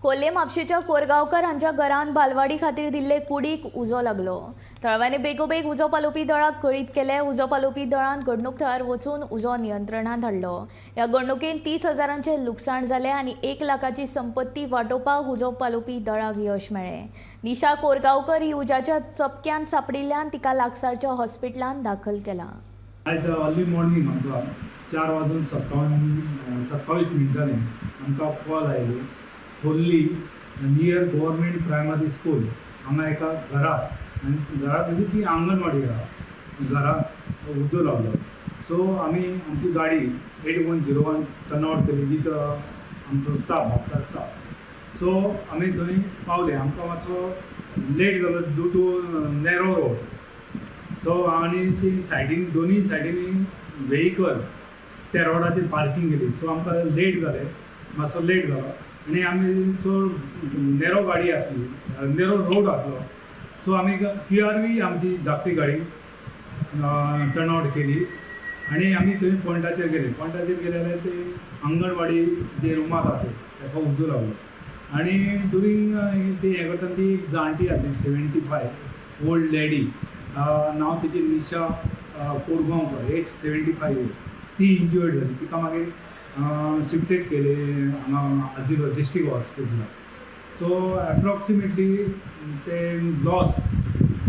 कोल्हे म्हापशेच्या कोरगांवकर हांच्या घरान बालवाडी खातीर दिल्ले कुडीक उजो लागलो. थळाव्यांनी बेगोबेग उजो पालोवपी दळाक कळीत केलें. उजो पालोवपी दळान घडणूक थळार वचून उजो नियंत्रणात हाडलो. ह्या घडणुकेन 30 हजारांचें लुकसाण जालें आनी 1 लाखाची संपत्ती वाटोवपाक उजो पालोवपी दळाक यश मेळ्ळें. निशा कोरगांवकर ही उज्याच्या चपक्यान सांपडिल्ल्यान तिका लागसारच्या हॉस्पिटलांत दाखल केला. आयज अर्ली मॉर्निंग आमकां 4 वाजून 27 मिनटांनी आमकां कॉल आयली, Khorlim near government primary school हांगा एका घरात, आनी घरात म्हणजे ती आंगणवाडी आहा, घरात उजो लागलो. सो आमी आमची गाडी 8101 टर्न आवट केली विथ आमचो स्टाफ, म्हापसा स्टाफ. सो आमी थंय पावले. आमकां मातसो लेट जालो due to narrow road. So आनी ती सायडीन, दोनूय सायडींनी व्हेकल त्या रोडाचेर पार्कींग केली. सो आमकां लेट जालें, मातसो लेट जालो. आनी आमी सो नॅरो गाडी आसली, नॅरो रोड आसलो. सो आमी क्यू आर व्ही आमची धाकटी गाडी टर्न आवट केली आनी आमी थंय पॉयंटाचेर गेले. पॉयंटाचेर गेले जाल्यार ते अंगणवाडी जे रुमाक आसले ताका उजो लागलो. आनी ड्युरींग ती हें करतना ती एक जाणटी आसली, 75 ओल्ड लेडी, नांव तिचें निशा कोरगांवकर, एज 75. ती इंज्युर्ड जाली. तिका मागीर शिफ्टेड केले हांगा आजिलो डिस्ट्रिक्ट हॉस्पिटलाक. सो एप्रॉक्सिमेटली ते लॉस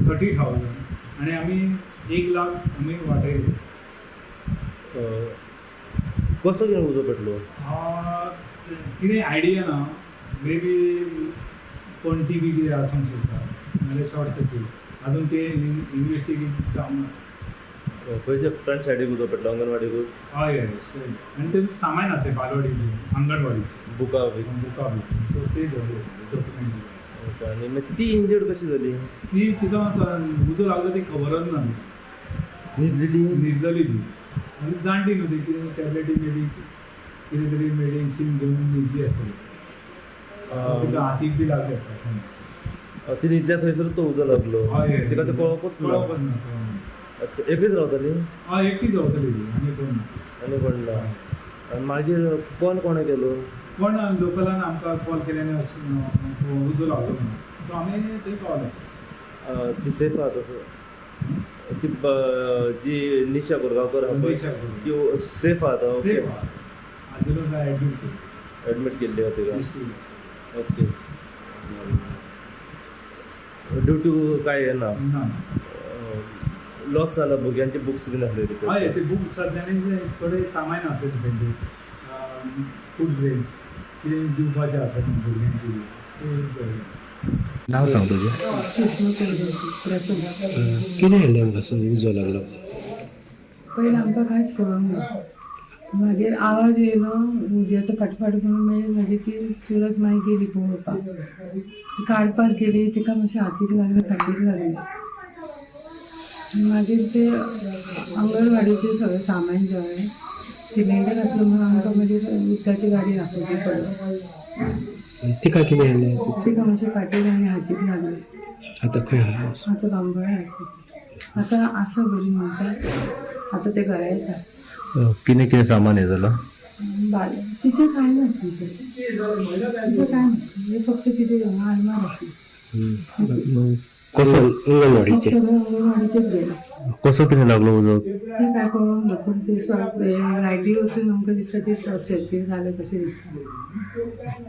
30,000 आनी आमी 1 लाख आमी वाटयले. कसो कितें उजो पेटलो? कितें आयडिया ना. मे बी कोण टी बी कितें आसूंक शकता, नाल्यार शॉर्ट सर्कीट. अजून ते इन्वेस्टिगेट जावंक ना. खंयच्या फ्रंट सायडीक उजो पेटलो, अंगणवाडीक? हय हय आनी तें सामान आसलें बालवाडीचें, अंगणवाडीचें. बुकां बी? बुकां बी. सो ते धरले, डॉक्युमेंट. ओके, आनी मागीर ती इंजर्ड कशी जाली? ती तिका उजो लागलो ती खबरच ना. न्हिदलेली? न्हिदलेली ती. आनी जाणटी न्हू ती, कितें टॅबलेटी मे बी कितें तरी मेडिसीन घेवन न्हिदली आसतली. So तिका हातीक बी लागले. ती न्हिदल्या थंयसर तो उजो लागलो? हय. तिका ते कळोकूच ना? कळोकच ना, कळोंक ना. अच्छा, एकलीच रावताली? हय, एकटीच रावतली ती, आनी कोण ना. आनी कोण ना. आनी मागीर कोण कोणें केलो? कोण लोकलान आमकां कॉल केले आनी अशें उजो लागलो म्हणून. सो आमी थंय पावले. ती सेफ आहा तसो ती, जी निशा कोरगांवकर आहा पळय, निशा कोरगांवकर. ती सेफ आहा आतां? सेफ आहा. आजिलोन एडमीट केली. एडमीट केल्ली आहा तिका? डिस्ट्रिक्ट. ओके, ड्यू टू काय हे ना? ना. लॉस जाला, भुरग्यांचे बुक्स बीन आसले भितर. हय, ते बुक्स आसले आनी थोडे सामान आसलें तेंचे, फूड ग्रेन्स कितें दिवपाचें आसा भुरग्यांची ते दवरलें. नाव सांग तुजें. सुषमा कोरगांवकर, प्रसन्न. कितें जालें हांगासर उजो लागलो? पयलीं आमकां कांयच कळोंक ना. मागीर आवाज येयलो उज्याचो फाटफाट म्हणून. मागीर म्हाजी ती चुलत मागीर गेली पळोवपाक. ती काडपाक गेली, तिका मातशें हातीक लागलें, फाटीक लागलें. मागीर ते अंगणवाडीचें सगळें सामान जळ्ळें. सिलिंडर आसलो म्हणून आमकां मागीर उदकाची गाडी दाखोवची पडली. आनी तिका कितें जालें? तिका मातशें फाटीक आनी हातीक लागलें. आतां खंय आहा? आतां बांबोळे आसा ती. आतां आसा बरी म्हणटा. आतां ते घरा येता. कितें कितें सामान हें जालां? बाल तिचें कांय नासलें तें. तिचें कांय नासलें हें, फक्त तिचें हांगा आलमार आसली. कसो? अंगणवाडीचें? सगळें अंगणवाडीचेच गेलें. कसो कितें लागलो उजो? तें काय कळोंक ना, पूण ते शॉर्ट लायटी वचून आमकां दिसता ते शॉर्ट सर्कीट जालें कशें दिसता.